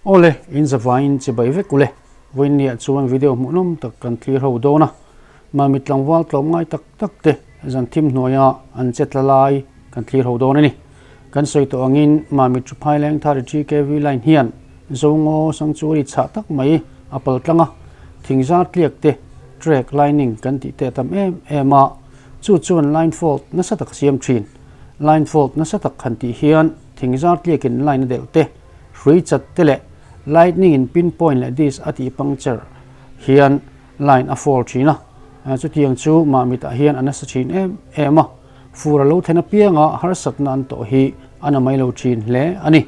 Awle, in zavaiin chibai vek ule. Vawiinniah chuan video hmuhnawm tak kan thlir ho dawn a. Mami tlangval tlawmngai tak tak te zan thim hnuaia an che tla lai kan thlir ho dawn a ni. Kan sawi tawh angin Mami Thuphai Lengthari GKV line hian Zongaw Sanctuary chhah tak mai a pal tlang a, thingzar tliak te track lining kan tih te a tam em em a, chu chuan line fault nasa tak a siam thin. Line fault nasa tak han tih hian thingzar tliakin line a delh te, hrui chat te leh lightning in pin point leh disc a tih puncture hian line a fall thin a, chutiang chu Mahmitah hian a nasa thin em em a, fur a lo then apianga harsatna an tawh hi a na mai lo thin hle a ni.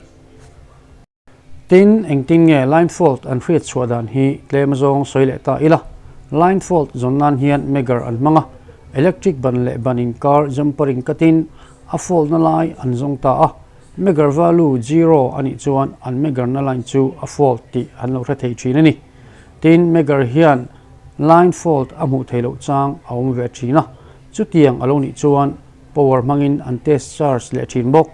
Tin, engtin nge line fault an hriat chhuah dan hi tlem azawng sawi leh ta ila, line fault zawn nan hian megger an hmang a, electric ban leh ban inkar jumper in cut in a fault na lai an zawng ta a, megger value zero a nih chuan an megger na line chu a fault tih an lo hre thei thin a ni. Tin, megger hian line fault a hmuh theih loh chang a awm ve thin a, chutiang a lo nih chuan power hmangin an test charge leh thin bawk.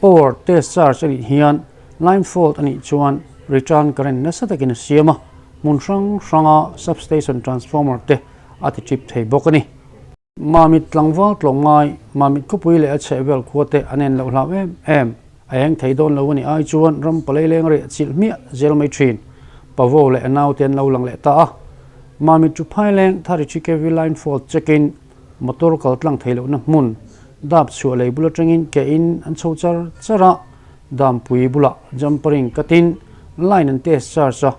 Power test charge a nih hian line fault a nih chuan return current nasa takin a siam a, hmun hrang hranga substation transformer te a ti trip thei bawk a ni. Mamit tlangval tlawmngai, Mamit khawpui leh a chhehvel khua te an en loh hlau em em. A eng thei dawn lo a nih ai chuan ram palei leng reh chilh hmiah zel mai thin. Pavo leh a naute an lo lang leh ta a. Mamit chu Phaileng 33 kv line fault check in motor kal tlang thei lohna hmun dap chhuah lei bul atangin ke in an chho char char a, dampui bulah jumpering cut in line an test charge a,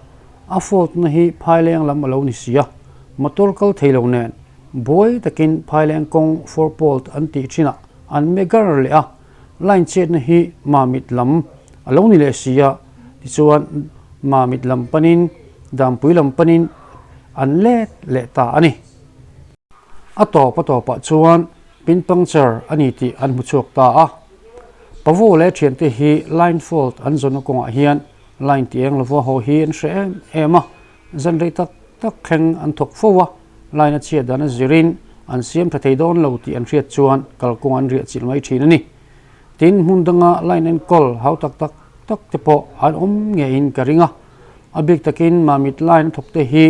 a fault na hi Phaileng lam a lo ni si a, motor kal thei lo nen buai takin Phaileng kawng four pole an tih thinah an megar leh a, line chetna hi Mamit lam a lo ni leh si a, tichuan Mamit lam panin Dampui lam panin an let leh ta a ni. A tawp a tawpah chuan pin puncture a ni tih an hmu chhuak ta a. Pavo leh thiante hi line fault an zawn kawngah hian line ti eng lova haw hi an hre em em a, zan rei tak tak thleng an thawk fo a, line a chhiat dan a zirin an siam tha thei dawn lo tih an hriat chuan kalkawng an riah chilh mai thin a ni. Tin, hmun danga line enkawl hau tak tak tak te pawh an awm ngeiin ka ring a, a bik takin Mamit line a thawk te hi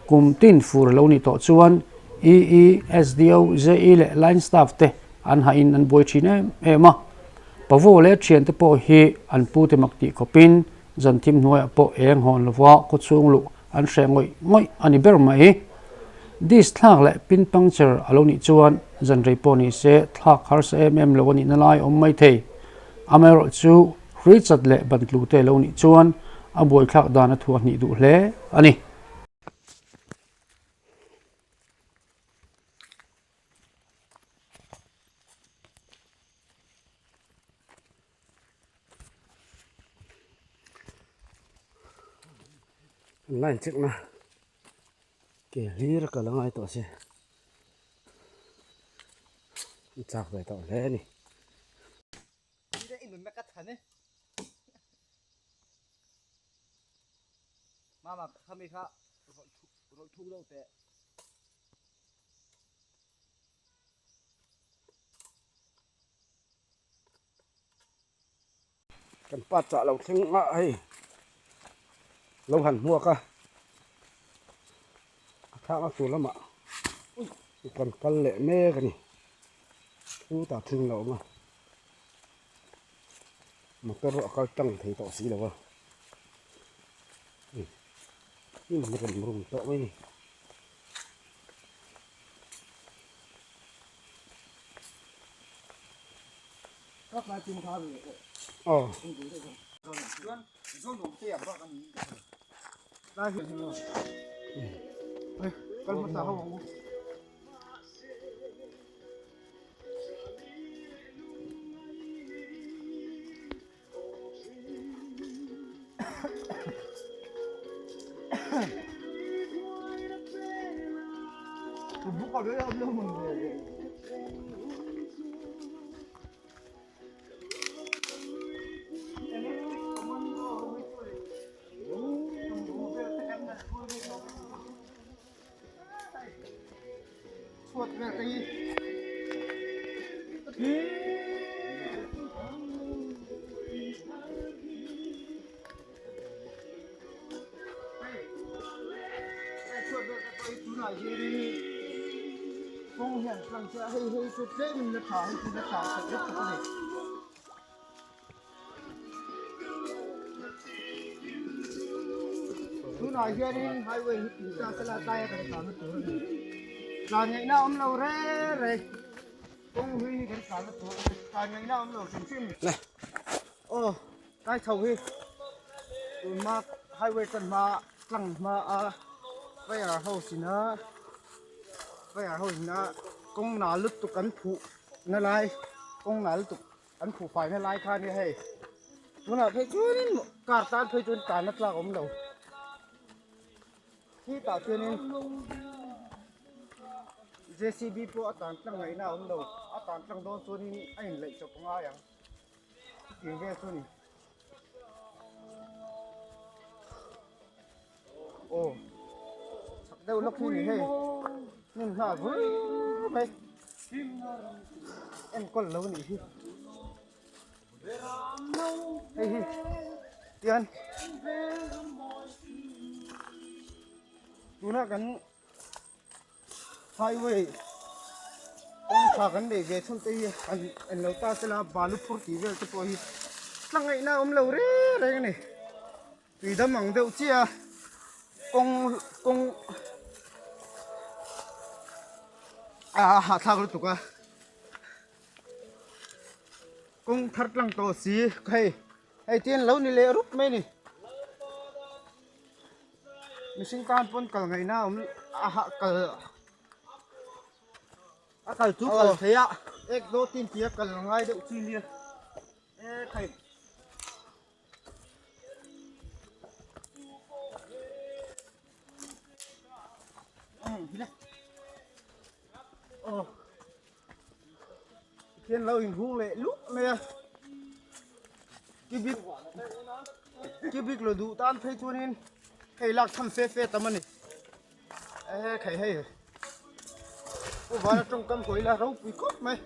Kum tin fur a lo nih tawh chuan EE, SDO, JE leh line staff te an hahin an buai thin em em a. Pavo leh thiante pawh hi an pute mak tih khawpin zan thim hnuaiah pawh eng hawn lova khawchhung luh an hreh ngawih ngawih a ni ber mai. Disc thlak leh pin puncture a lo nih chuan zan rei pawh ni se thlak harsa em em lo a nihna lai a awm mai thei. Amaherawhchu hrui chat leh ban tlu te a lo nih chuan a buaithlak dan a thuah hnih duh hle a ni. Line check na ke hlir ka la ngai tawh a si chak ve tawh hle a ni. Mama khami kha rawlh thuk deuh teh. Kan pa chah lo thleng a hei lo han hmuak a a thlak a tur lamah kan kal leh mek a ni chutah thing a lo awm a. Motor a kal tlang thei tawh si lo a hnim rem rum tawh mai a ni. Aw. Tunah hianin kawng hian tlang che a, hei hei chu tlemin la tha hei chu la tha khat vek tawh a ni. Tunah hianin highway hi tih ta sela tlaia kan tlan na tur a ni. Tlan ngaihna awm lo reng reng kawng hlui hi kan tlan na tur a ni. Tlan ngaihna awm lo hrim hrim. Aw tlai chho hi tunhma highway tan hma tlang hma a fire house ina fire house ina kawng nal lutuk an phuh na lai kawng nal lutuk an phuh fai na lai kha ania hei tunah phei chuanin car tan phei chuan tlan a tlak awm lo khitah chuanin J C B pawh a tlan tlang ngaihna a awm lo a tlan tlang dawn chuanin a inlaih chawp a ngai ang. Chutiang vel chu a ni. Aw chak deuh lawk hi a ni hei hnim hna vur mai enkawl lo a nih hi hei hi tian tuna kan Highway kawngkhar kan nei ve chhun te hi an en lo ta sela balu phur tih vel te pawh hi tlang ngaihna a awm lo reng reng a ni tui dam ang deuh chiah a kawng kawng a hahthlak lutuk a kawng thar tlang tawh si hei hei te an lo ni leh rup mai a ni. Mihring tan pawn kal ngaihna a awm a hah kal a kal chu kal thei a ek dawt in tia kal ngai deuh chi nia e khai aw Khian lo inhung leh lup mai a cubic cubic lo duh tan phei chuanin hei lak tham fe fe tam a ni e khai hei pu vana tawngkam hawi la ropui khawp mai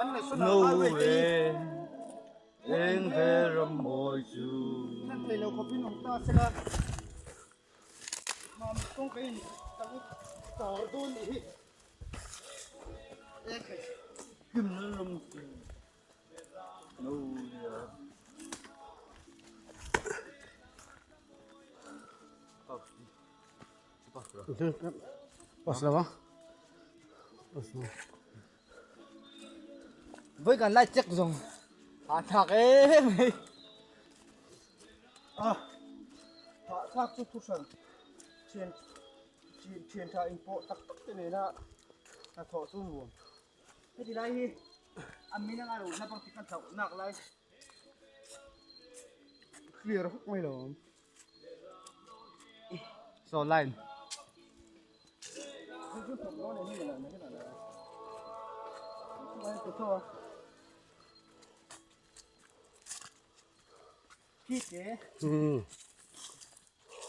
an national highway te hi Eng ve ram mawi chu thlen thei lo khawpin awm ta sela. Với cả lai check rồi à thạc ấy mày a hahthlak chu thu hran thian thian thian tha in pawh tak tak te nena hnathawh chu nuam heti lai hi a min anga lo na pang ka hlauh nak lai clear hawk mai lo awm saw line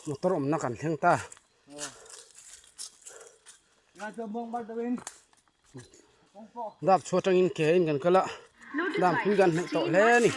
Motor awmna kan thleng ta. Dap chhuah atangin ke in kan kal a, dam pui kan hnaih tawh hle a ni.